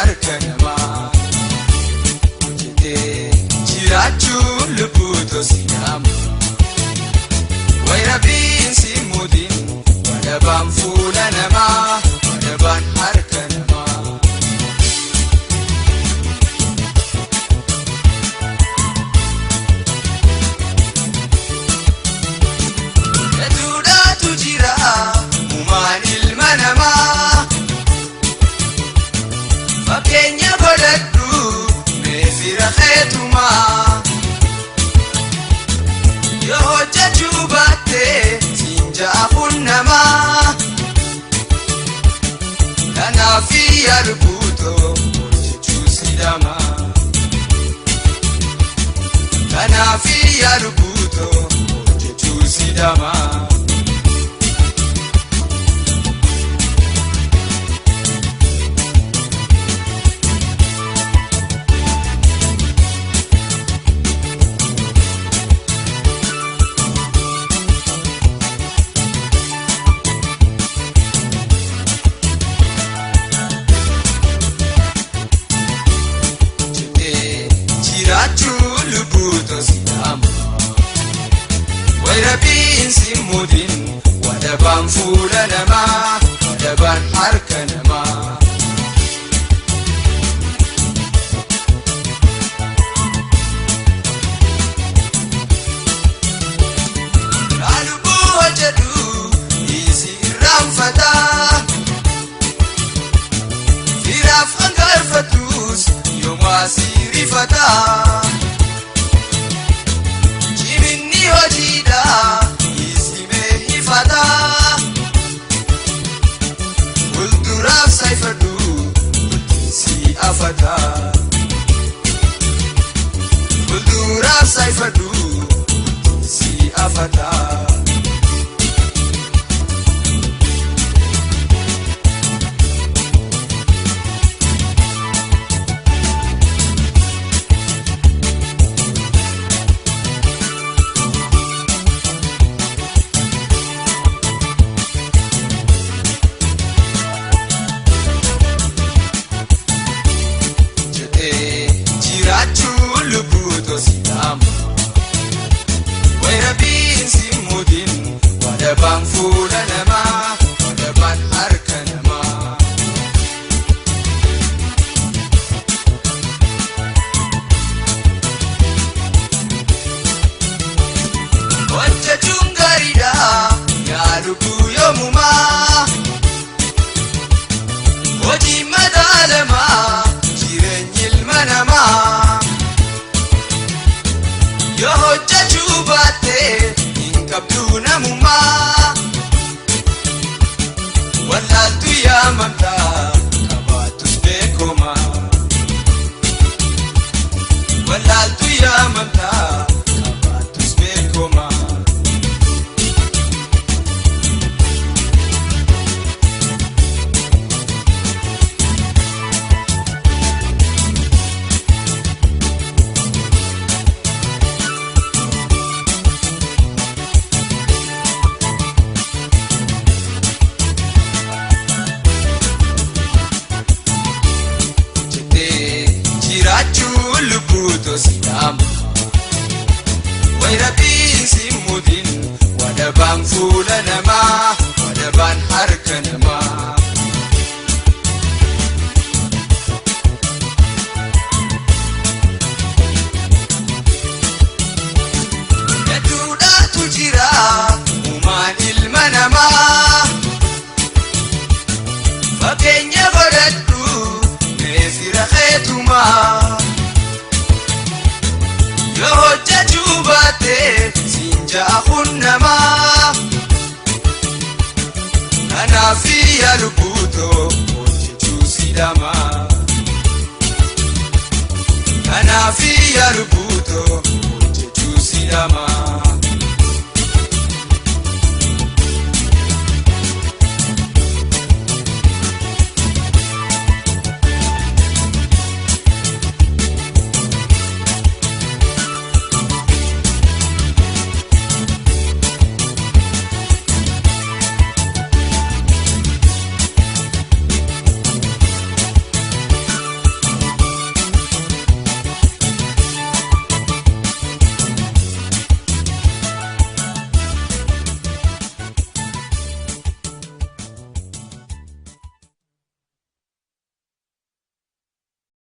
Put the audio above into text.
harka namaa. Hojjetee jiraachuun lubbuu tosiidhaama. Wayirabiin si muudin wadabaan fuula namaa, wadabaan harka namaa. Hedduudhaatu jira uumaan ilma namaa. Fakkeenya godhadhu mee fira keetumaa. Yoo hojjechuu baatte siin ja'a kun namaa. Kanaaf yaa lubbuutoo hojjechuu sidama. Kanaaf yaa lubbuutoo hojjechuu sidama. Hojjetee jiraachuu lubbuutoo sidama. Wayirabiin si muudin wadabaan fuula namaa, wadabaan harka namaa. Kaalubbuu hojjedhu dhiisi irraanfataa. Firaaf hangaarfatus yoomaa si rifataa. Jiminni hojiidha isimee hifataa. Fuulduraaf saayifadhu bultiinsi afataa. Fuulduraaf saayifadhu bultiinsi afataa. Jedhee jiraachuu lubbuu tosiidhaama. Wayirabiin si muudin wadabaan fuula namaa, wadabaan harka namaa. Hojjechuun gaariidha yaa lubbuu yoomumaa. Hojii madaalamaa jireenyi ilma namaa. Yoo hojjechuu baatte hin qabdu namummaa. Wallaaltu yaamamtaa qabaattus beekumaa. Wallaaltu yaamamtaa qabaattus beekumaa. Hojjetee jiraachuu lubbuu tosiidhaama. Wayirabiin si muudin wadabaan fuula namaa, wadabaan harka namaa. Hedduudhaatu jira uumaan ilma namaa. Fakkeenya godhadhu mee fira keetumaa. Yoo hojjechuu baatte siin ja'a kun namaa. Kanaaf yaa lubbuutoo hojjechuu sidama. Kanaaf yaa lubbuutoo hojjechuu sidama.